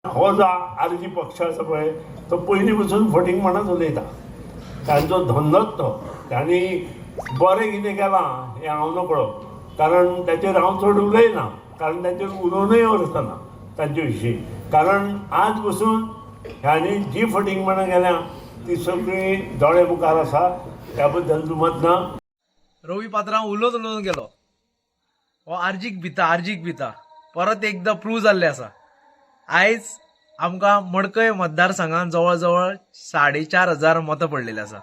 हो जो आरजी पक्ष आसा पळय, तो पयलीं पसून फटींगपणाच उलयता. तांचो धंदोच तो. तांणी बरें कितें केलां हें हांव नकळो, कारण ताचेर हांव चड उलयना, कारण ताचेर उलोवनूय अर्थ ना तांचे विशीं. कारण आज पसून ह्यांनी जी फटींगपणां केल्या ती सगळीं दोळे मुखार आसा. त्या बद्दल दुमत ना. रवी पात्रांव उलोवन उलोवन गेलो. हो आर्जीक भिता, आर्जीक भिता परत एकदां प्रूव जाल्लें आसा. आयज आमकां मडकय मतदारसंघात जवळ जवळ 4500 मतां पडलेली आसा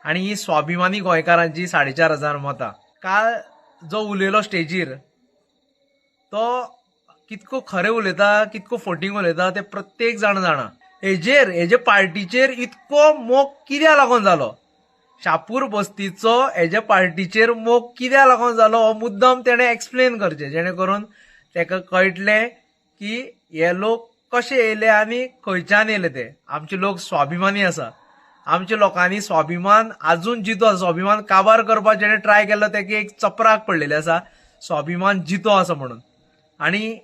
आनी ही स्वाभिमानी गोंयकारांची 4500 मतां. काल जो उलयलो स्टेजीर तो कितको खरें उलयता, कितको फटींग उलयता तें प्रत्येक जाण जाणा. हेजेर हेजे पार्टीचेर इतको मोग कित्याक लागून जालो? शापूर बस्तीचो हेज्या पार्टीचेर मोग कित्याक लागून जालो हो मुद्दम तेणें एक्सप्लेन करचें, जेणे करून तेका कळटलें की हे लोक कशे येयले आनी खंयच्यान येयले ते. आमचे लोक स्वाभिमानी आसा. आमच्या लोकांनी स्वाभिमान आजून जितो आसा. स्वाभिमान काबार करपाक जेणे ट्राय केल्लो तेका एक चपराक पडलेली आसा, स्वाभिमान जितो आसा म्हणून. आनी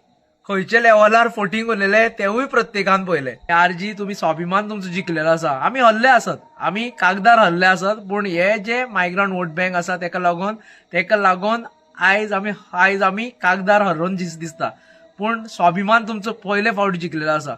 खंयच्या लेवलार फटींग उरलेले तेवूय प्रत्येकान पळयले. आरजी तुमी स्वाभिमान तुमचो जिखलेलो आसा. आमी हल्ले आसत, आमी कागदार हल्ले आसत, पूण हे जे मायग्रंट वोट बँक आसा तेका लागून आयज आमी कागदार हरोवन दिसता, पूण स्वाभिमान तुमचो पयले फावट जिखलेलो आसा.